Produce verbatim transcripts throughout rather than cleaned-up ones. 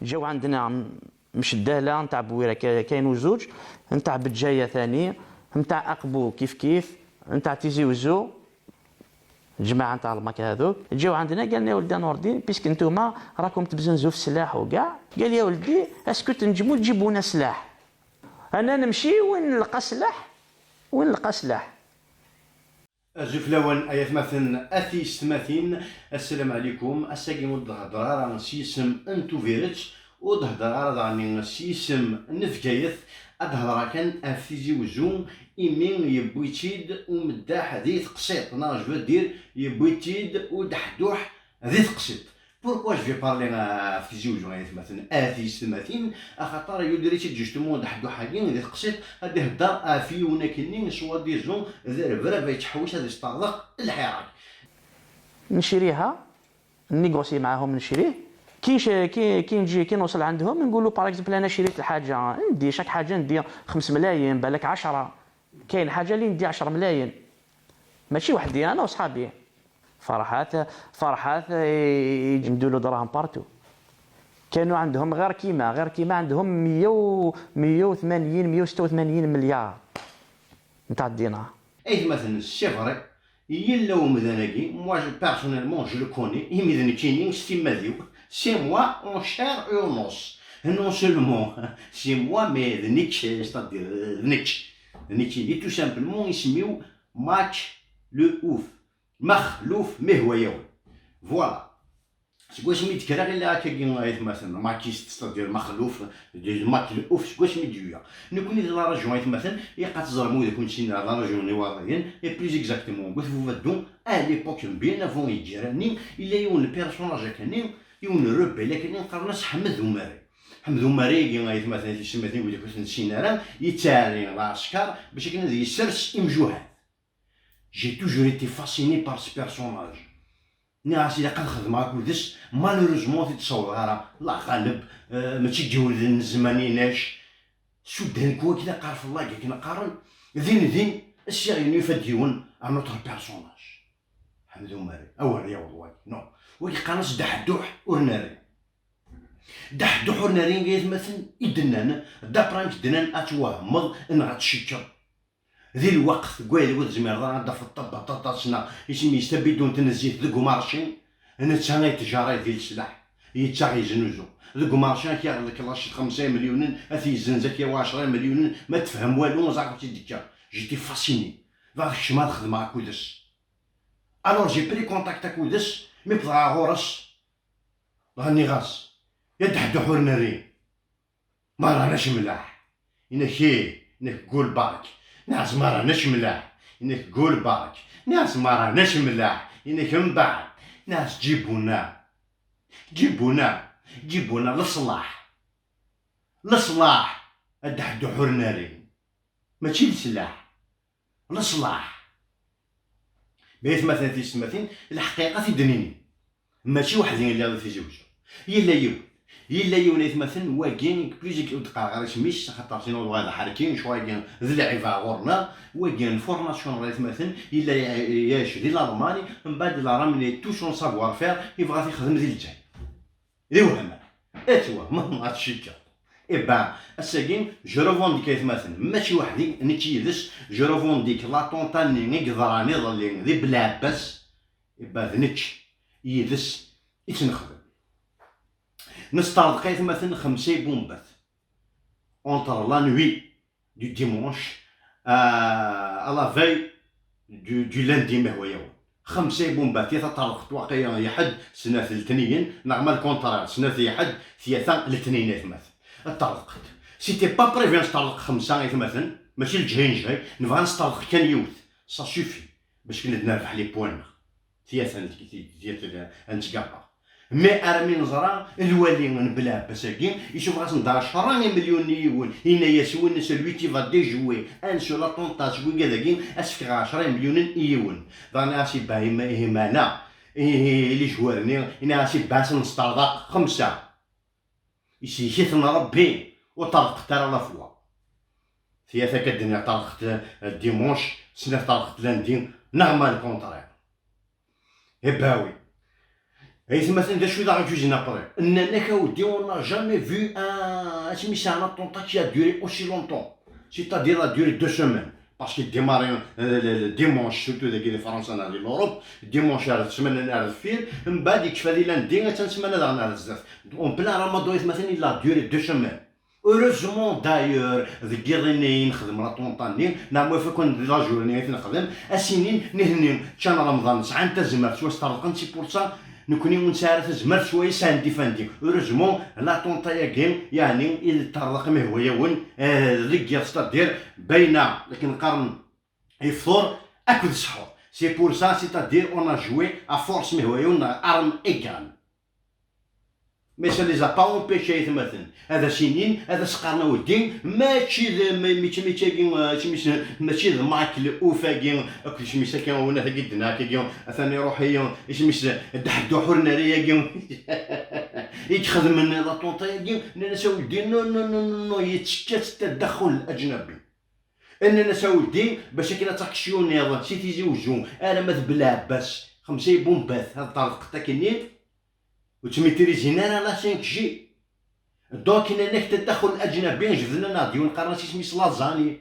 جاو عندنا م-، مشدالة نتاع بويرة كا-، كاين وزوج، نتاع بجاية ثاني، نتاع أقبو كيف كيف، نتاع تيزي وزو، جماعة نتاع الماك هذوك. جاو عندنا قالنا: "يا ولدي نور الدين، بيسك نتوما راكم تبزنزو في السلاح وكاع"، قال: "يا ولدي، اسكو تنجمو تجيبونا سلاح؟ أنا نمشي وين نلقى سلاح، وين نلقى سلاح؟" Azul fell-awen ay atmaten, a tiyessetmatin, assalam ɛlikum. Ass-agi ur d-hedder ara s yisem n Tubiret, ur d-hedder ara daɣen s yisem n Bgayet, ad hedreɣ kan ɣef Tizi Wezzu, imi yewwi-tt-id umeddaḥ di teqsiṭ, neɣ je veux dire, yewwi-tt-id udeḥduḥ di teqsiṭ. Pourquoi je vais parler, euh, ɣef Tizi Wezzu ay atmaten, a tiyessetmatin? Axaṭer yudri-tt-id justement udeḥduḥ-agi di teqsiṭ, ad ihedder ɣef yiwen akkenni soi-disant d rrebrab yettḥewwis ad yesṭerḍeq lḥirak. نشريها، نيغوسي معاهم، نشريه. كي نش-، كي، كي نجي، كي نوصل عندهم، نقول له: "باغ اكزومبل، انا شريت الحاجه"، ندي شاك حاجه، ندي خمس ملايين، بالك عشرة. كاين حاجه اللي ندي عشرة ملايين، ماشي وحدي، انا وصحابي. فرحات، فرحات، إيه، يجمدوا له دراهم بارتو. كانوا عندهم غير كيما، غير كيما عندهم مية و، مية وثمانين، مية وستة وثمانين مليار نتاع الدينار. Aytmaten, c'est vrai, yella umdan-agi, moi, je, personnellement, je le connais, imi d nekkini s timmad-iw, c'est moi en chair et en os. Non seulement c'est moi, mais d nekk, c'est-à-dire, d nekk. D nekkini, tout simplement, isem-iw Max le Ouf. Maxluf, mais hwayawen. Voilà. Seg wasmi d-kkreɣ illa akkagi, aytmaten, makist, c'est-à-dire Maxluf, d Max le Ouf, seg wasmi d-yuya. Nekkni di la région, aytmaten, ilaq ad teẓrem wid akk ur nessin ara la région n Iwaḍiyen, et plus exactement, deg At Bubaddu, à l'époque, bien avant Igiran-nni, illa yiwen n personnage akkenni, yiwen n rebelle akkenni, qqaren-as Ḥmed Umari. Ḥmed Umari-agi, aytmaten, aytmaten, wid akk ur t-nessin ara, yettɛerri lɛesker bac akken ad yessers imjuhad. J'ai toujours été fasciné par ce personnage. Nniɣ-as ilaq ad xedmeɣ akked-s, malheureusement ur t-id-ssawḍeɣ ara, Allah ɣaleb, eh, mačči deg yiwen n zzman inac. Suddan-k wagi d aqerfeḍ-agi akken qqaren, din din, ssiɣ yufa-d yiwen, un autre personnage. Ḥmed Umari, awer yaweḍ wagi, non. Wagi qqaren-as Ddeḥduḥ ur nerri. Ddeḥduḥ ur nerri, ay atmaten, i d-nnan, d'après amek d-nnan, ad twehmeḍ neɣ ad tcekkeḍ. Di lweqt deg wayen ur tezmireḍ ara ad d-tafeḍ tabaṭaṭat neɣ isem-is tabidunt n zzit deg umarci, netta ay yettjaray di leslaḥ, yettaɣ yeznuzu. Deg umarci ad k-yaɣ lklaci d xemsa imelyunen, ad t-yezzenz ad k-yawi ɛecra imelyunen, ma tefhem walu, ẓer acu tt-id-ikka. J'étais fasciné. Dɣa kecmeɣ ad xedmeɣ akked-s. Alors j'ai pris contact akked-s, mi wwḍeɣ ɣur-s, dɣa nniɣ-as: "Ya Ddeḥduḥ ur nerri, ma rran acemlaḥ." Inek ih, inek gulbark. Nniɣ-as: "Ma rran acemlaḥ." Inek gulbark. Nniɣ-as: "Ma rran acemlaḥ." Inek mbeɛd. Nniɣ-as: "Ǧibuna, ǧibuna, ǧibuna leṣlaḥ. Leṣlaḥ, a Ddeḥduḥ ur nerri. Mačči leslaḥ." Leṣlaḥ. Ay atmaten, tiyessetmatin, lḥeqiqa ad t-id-nini. Mačči weḥd-i i lliɣ di Tizi Wezzu. Yella yiwen. Yella yiwen, ay atmaten, wagi, plus ur d-qqareɣ ara isem-is, axaṭer sinon dɣa ad ḥerkin, ccɣel-agi d lɛib ɣur-neɣ. Wagi n Front National, ay atmaten, yella ya-, yɛic di Lalman, mbeɛd il a ramené tout son savoir-faire, yebɣa ad t-ixdem di Lezzayer. D iwehman. Ad twehmeḍ, ad tcikkeḍ. Eh ben, ass-agi, je revendique, ay atmaten, mačči weḥd-i, nekk yid-s, je revendique l'attentat-nni i yeḍran iḍelli di Belɛebbas, eh ben, d nekk yid-s i tt-nexdem. Nesṭerḍeq, ay atmaten, xemsa ibumbat. Entre la nuit du dimanche, euh, à la veille du, du lundi, ma hwa yawen. Xemsa ibumbat, ya taṭerḍeqt waqila n Lḥedd, snat letniyen, neɣ ma le contraire, snat Lḥedd, tyata letniyen, ay atmaten. Ṭṭerḍeqt. C'était pas prévu ad nesṭerḍeq xemsa, ay atmaten, mačči leǧhay n jhay, nebɣa ad nesṭerḍeq kan yiwet. Ça suffit. Bac kan ad nerbeḥ les points-nneɣ. Tyata n tg-, tyata n, n tgabba. Mais armi neẓra lwali n Belɛebbas-agi, yessufeɣ-asen-d ɛecra imelyunen i yiwen, yenna-yas win-nnes celui qui va déjouer un seul attentat seg wigad-agi, ad s-fkeɣ ɛecra imelyunen i yiwen. Dɣa nniɣ-as: "Iba, ima-, imana, ihi, les joueurs-nni", yenna-as: "Iba, ad sen-nesṭerḍeq xemsa." Isellek-iten Ṛebbi, ur ṭerḍqet ara la fois. Tyata akka d-nniɣ, ṭerḍqet, euh, dimanche, snat ṭerḍqet lundi, neɣ ma le contraire. Eh ben oui. Aytmaten, d acu i d aɣ-yuzen après? Nnan-ak, a weddi, on n'a jamais vu un, asmi sɛan attentat qui a duré aussi longtemps. C'est-à-dire, a duré deux semaines. Parce que démarré, euh, le, le dimanche, surtout dagi di Fransa neɣ di l'Europe, dimanche ar ssmana ar deffir, mbaɛd yekfa di lundi, attan ssmana daɣen ar zdat. En plein Ramadan, aytmaten, il a duré deux semaines. Heureusement d'ailleurs, deg yiḍ-nni i nexdem l'attentat-nni, neɣ ma ɣef akken d la journée i t-nexdem, ass-nni nitni ččan Remḍan, sɛan tazmert, ttwasṭerḍqen, c'est pour ça nekni ur nesɛi ara tazmert swayes ad ndifandi. Heureusement, l'attentat-agi, yeɛni, i d-ṭṭerḍeq mihwayawen, eh, deg yiḍ, c'est-à-dire, bayna, akken qqaren, ifṭur akked sḥur. C'est pour ça, c'est-à-dire, on a joué à force mihwayawen neɣ armes égales. Mais ça les a pas empêchés, aytmaten. Ad as-inin, ad as-qqaren, a weddi, mačči d, ma-, mačči, mačči agi, eh, isem-is, mačči d Michael Ouf-agi, akked isem-is akka, win agi d-nniɣ-ak-agi, atan iruḥ-iyi, isem-is, Dda Ḥedduḥ ur nerri-agi, i ixedmen l'attentat-agi, nnan-as, a weddi, non, non, non, non, non, yettekka-tt tadaxxul ajnabi. Nnan-as, a weddi, bac akken ad taksiyuniḍ si Tizi Uzzu arama d Belɛebbas, xemsa ibumbat, ad ṭṭerḍqent akkenni, ur ttmitrizin ara la cinq G. Donc, nnan-ak tadaxxul ajnabi, jebden-aneɣ-d yiwen, qqaren-as isem-is Lazani,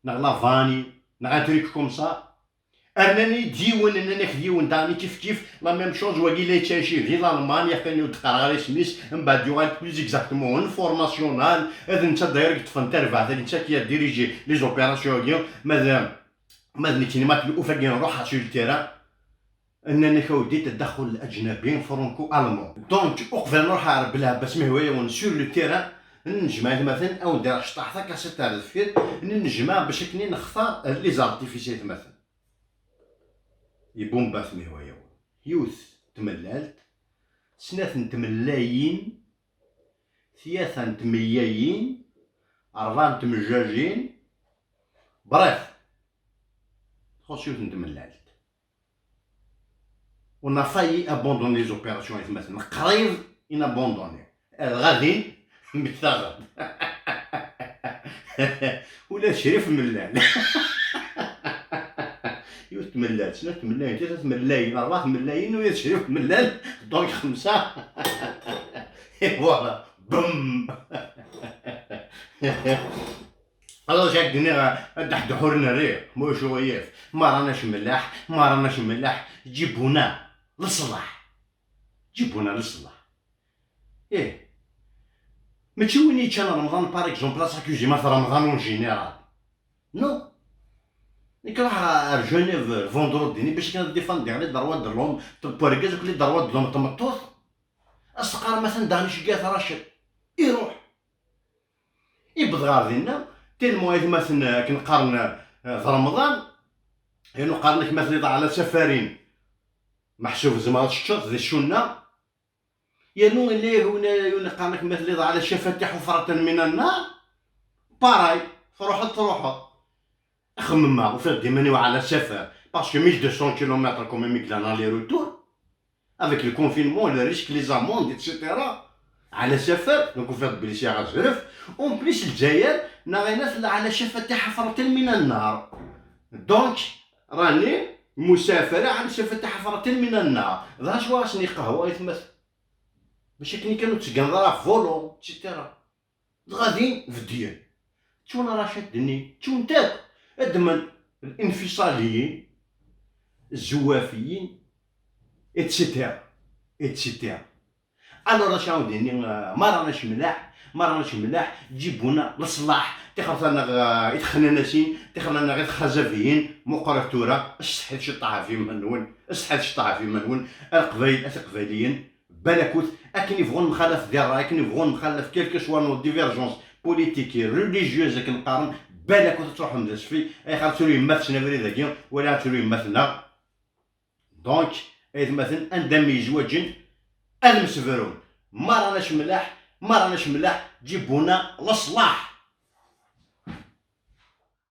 neɣ Lavani, neɣ un truc comme ça. Rnan-iyi-d yiwen, nnan-ak d yiwen, daɣen kif kif, la même chose, wagi la yettɛici di Lalman, yaf kan ur d-qqareɣ ara isem-is, mbeɛd yuɣal plus exactement informationnel, d netta d'ailleurs i yeṭṭfen tarbaɛt-agi, netta qui a dirigé les opérations-agi, ma d, ma d nekkini, ma d Ouf-agi, nruḥ sur le terrain. Nnan-ak, a weddi, tadaxxul ajnabi, franco-allemand. Donc, uqbel nruḥ ar Belɛebbas mihwayawen sur le terrain, nejmeɛ, aytmaten, a wen-d-rreɣ cṭaḥ takaṣiṭ ar deffir, nejmeɛ bac akken i nextar les artifices, aytmaten. Ibumbat mihwayawen. Yiwet tmellalt, snat n tmellayin, tlata n tmeyyayin, rebɛa n tmejjajin, bref, txuṣṣ yiwet n tmellalt. On a failli abandonner les opérations, aytmaten. Qrib i nabandonné. Ar ɣadin, mmektaɣ-d. Ula d Crif mellal. Yiwet tmellalt, snat tmellayin, tlata tmellayin, rebɛa tmellayin, ula d Crif mellal. Donc, xemsa. Et voilà. Bum. Alors, j'ai dit, à Dahdour Nari, moi, je voyais, Marana Shmelah, Marana Shmelah, جيبونا للصلاح. جيبونا للصلاح. إيه. Mačči win yeččan Remḍan, par exemple, ad s-accusé ma Remḍan en général. Non. Nekk ruḥ ar Genève vendredi-nni bac akken ad défendiɣ les droits de l'homme, pour les droits de l'homme, tmeṭṭut. Ad s-teqqar ma atan daɣen iceggeɛ-t Racid. Iruḥ. Iwweḍ ɣer dinna, tellement aytmaten, eh, akken qqaren, eh, d Remḍan, yernu qqaren-ak ma tliḍ ɛla safarin, meḥsub tzemreḍ ad teččeḍ di cunna, yernu yella yiwen, yiwen qqaren-ak ma tliḍ ɛla cafati ḥufratan min annar, pareil, truḥeḍ, truḥeḍ. Xemmemeɣ, ufiɣ-d iman-iw ɛla safar, parce que mille deux cents kilomètres quand même i yellan aller-retour, avec le confinement, le risque, les amendes, et cetera. Ɛla safar, donc ufiɣ-d belli sɛiɣ azref. En plus, Lezzayer, neɣ ayen tella ɛla cafati ḥufratan min annar. Donc, rani musafara ɛla cafati ḥufratan min annar. D acu ara sen-iqehwa, aytmaten? Bac akken kan ur ttggan ara volant, et cetera. Dɣa din bedyen. Ttun Racid-nni, ttun-t akk. Ddmen Linfisaliyin, Zwafiyin, et cetera, et cetera. Alors, acu ara wen-d-ini, eh, Marana Cemlaḥ, Marana Cemlaḥ, جيبونا للصلاح, tixret-nneɣ, eh, i texnanasin, tixret-nneɣ i txazabiyin, meqqret tura, setḥit ciṭṭaḥ ɣef yiman-nwen, setḥit ciṭṭaḥ ɣef yiman-nwen, a Leqbayel, a Tiqbayliyin. Balakut, akken ibɣu nemxalaf di ṛṛay, akken ibɣu nemxalaf, quelle que soit nos divergences politiques et religieuses, akken qqaren, balakut ad truḥem d asfi, ayɣer ad tru yemma-tsen abrid-agi, wala ad tru yemma-tneɣ. Donc, aytmaten, anda mi yezwaǧen, ad msebrun. Marana Cemlaḥ, Marana Cemlaḥ, جيبونا للصلاح.